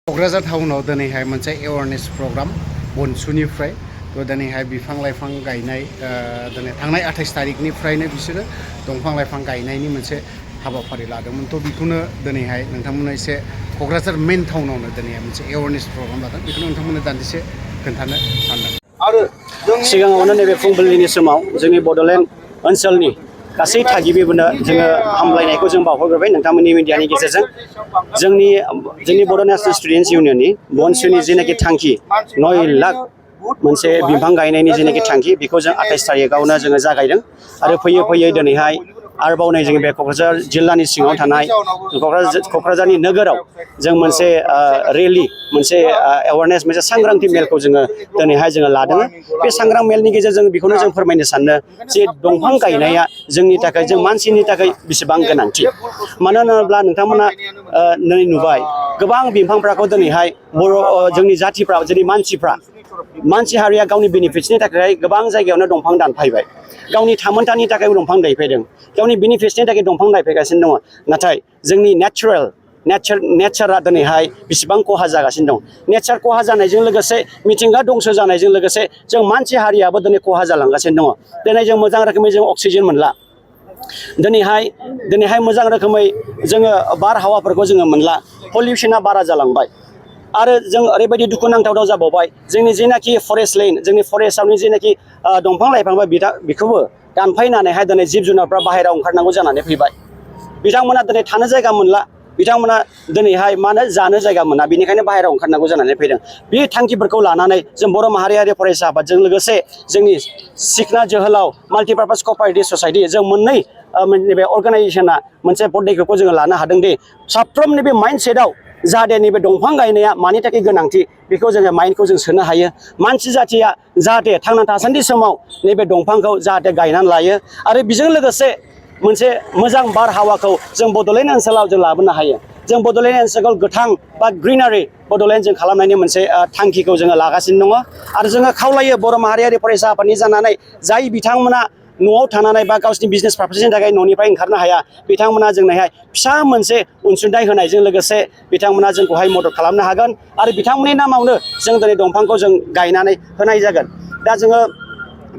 क'क्राझार टाउनाव दिनैहाय मोनसे एवारनेस प्रग्राम बनसुनिफ्राय दिनैहाय बिफां लाइफां गायनाय दिनै थांनाय 28 तारिखनिफ्रायनो बिसोरो दंफां लाइफां गायनायनि मोनसे हाबाफारि लादोंमोन बिखौनो दिनैहाय नोंथांमोननो एसे क'क्राझार मेन टाउनावनो दिनैहाय मोनसे एवारनेस प्रग्राम लादों बेखौनो नोंथांमोननो दान्दिसे खोन्थानो सानदों। आरो सिगाङावनो नैबे फुंबिलिनि समाव जोंनि बड'लेण्ड ओनसोलनि गासै थागिबिफोरनो जोङो हामलायनायखौ जों बावहरग्रोबाय नोंथांमोननि मिडियानि गेजेरजों जोंनि बर' नेशनेल स्टुडेन्टस इउनियननि बनसुनि जेनाखि थांखि 9 लाख मोनसे बिफां गायनायनि जेनाखि थांखि बेखौ जों 28 तारिखआवनो जोङो जागायदों आरो फैयै फैयै दिनैहाय आरोबाव नै जोंनि बे क'क्राझार जिल्लानि सिङाव थानाय क'क्राझारनि नोगोराव जों मोनसे रेलि मोनसे एवारनेस मोनसे सांग्रांथि मेलखौ जोङो दिनैहाय जोङो लादों। बे सांग्रां मेलनि गेजेरजों बेखौनो जों फोरमायनो सानो जे दंफां गायनाया जोंनि थाखाय जों मानसिनि थाखाय बेसेबां गोनांथि। मानो होनोब्ला नोंथांमोना नै नुबाय गोबां बिफांफोरखौ दिनैहाय जोंनि जाथिफ्रा जोंनि मानसि हारिया गावनि बेनिफिट्सनि थाखाय गोबां जायगायावनो दंफां दानफायबाय, गावनि थामोनथानि थाखाय दंफां गायफैदों, गावनि बेनिफिट्सनि थाखाय दंफां गायफैगासिनो दङ। नाथाय जोंनि नेचारा दिनैहाय बेसेबां खहा जागासिनो दं। नेचार खहा जानायजों लोगोसे मिथिंगा दंस जानायजों लोगोसे जों मानसि हारियाबो दिनै खहा जालांगासिनो दङ। दिनै जों मोजां रोखोमै जों अक्सिजेन मोनला, दिनैहाय मोजां रोखोमै जोङो बारहावाफोरखौ जोङो मोनला, पलिउसना बारा जालांबाय आरो जों ओरैबायदि दुखुनांथाव जाबावबाय जोंनि जेनाखि फरेस्ट लेन्ड जोंनि फरेस्टआवनि जेनाखि दंफां लाइफां बेखौबो दानफायनानैहाय दिनै जिब जुनारफ्रा बाहेरायाव ओंखारनांगौ जानानै फैबाय। बिथांमोना दिनै थानो जायगा मोनला, बिथांमोना दिनैहाय मानो जानो जायगा मोना, बेनिखायनो बाहेरायाव ओंखारनांगौ जानानै फैदों। बे थांखिफोरखौ लानानै जों बर' माहारियारि फरायसा आफादजों लोगोसे जोंनि सिखना जोहोलाव माल्टिपार्पास क'अपारेटिभ ससाइटि जों मोननै नैबे अर्गानाइजेसना मोनसे पदक्षेपखौ जोङो लानो हादों दि साफ्रोमनि बे माइन्डसेटआव जाहाथे नैबे दंफां गायनाया मानि थाखाय गोनांथि बेखौ जोङो माइन्डखौ जों सोनो हायो। मानसि जाथिया जाहाथे थांना थासान्दि समाव नैबे दंफांखौ जाहाथे गायनानै लायो आरो बेजों लोगोसे मोनसे मोजां बारहावाखौ जों बड'लेण्ड ओनसोलाव जों लाबोनो हायो। जों बड'लेण्ड ओनसोलखौ गोथां बा ग्रिनारि बड'लेण्ड जों खालामनायनि मोनसे थांखिखौ जोङो लागासिनो दङ आरो जोङो खावलायो बर' माहारियारि फरायसा आफादनि जानानै जाय बिथांमोना न'आव थानानै बा गावसिनि बिजनेस पारपसनि थाखाय न'निफ्राय ओंखारनो हाया, बिथांमोना जोंनोहाय फिसा मोनसे अनसुंथाइ होनायजों लोगोसे बिथांमोना जोंखौहाय मदद खालामनो हागोन आरो बिथांमोननि नामावनो जों दिनै दंफांखौ जों गायनानै होनाय जागोन। दा जोङो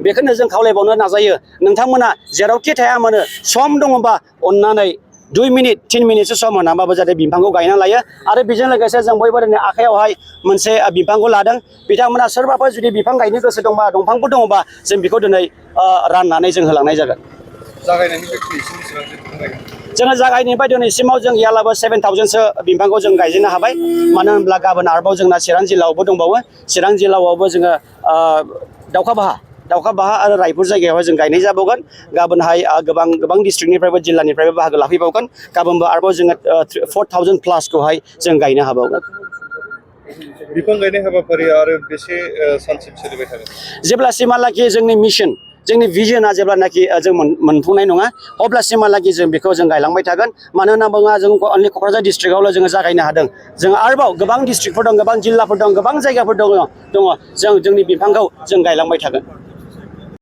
बेखौनो जों खावलायबावनो नाजायो, नोंथांमोना जेरावखि थाया मानो सम दङबा अननानै 2 मिनिट 3 मिनिटसो सम होनाबाबो जाहाथे बिफांखौ गायना लायो आरो बेजों लोगोसे जों बयबो दिनै आखायावहाय मोनसे बिफांखौ लादों। बिथांमोना सोरबाफोर जुदि बिफां गायनो गोसो दंबा दंफांफोर दङबा जों बेखौ दिनै राननानै जों होलांनाय जागोन। जोङो जागायनायनिफ्राय दिनैसिमाव जों गैयालाबो 7,000सो बिफांखौ जों गायजेननो हाबाय। मानो होनब्ला गाबोन आरोबाव जोंना चिरां जिल्लायावबो दंबावो। चिरां जिल्लायावबो जोङो दाउखा बाहा आरो रायपुर जायगायावहाय जों गायनाय जाबावगोन। गाबोनहाय गोबां डिस्ट्रिक्टनिफ्रायबो जिल्लानिफ्रायबो बाहागो लाफैबावगोन। गाबोनबो आरोबाव जोङो 4,000 प्लासखौहाय जों गायनो हाबावगोन। बिफां गायनाय हाबाफारिया आरो बेसे सानसिम सोलिबाय थागोन? जेब्लासिमहालागि जोंनि मिशन जोंनि भिजनआ जेब्लानाखि जों मोनफुंनाय नङा अब्लासिमहालागि जों बेखौ जों गायलांबाय थागोन। मानो होनना बुङोब्ला जों अनलि क'क्राझार डिस्ट्रिक्टआवल' जोङो जागायनो हादों। जों आरोबाव गोबां डिस्ट्रिक्टफोर दं, गोबां जिल्लाफोर दं, गोबां जायगाफोर दङ जों जोंनि बिफांखौ जों गायलांबाय थागोन।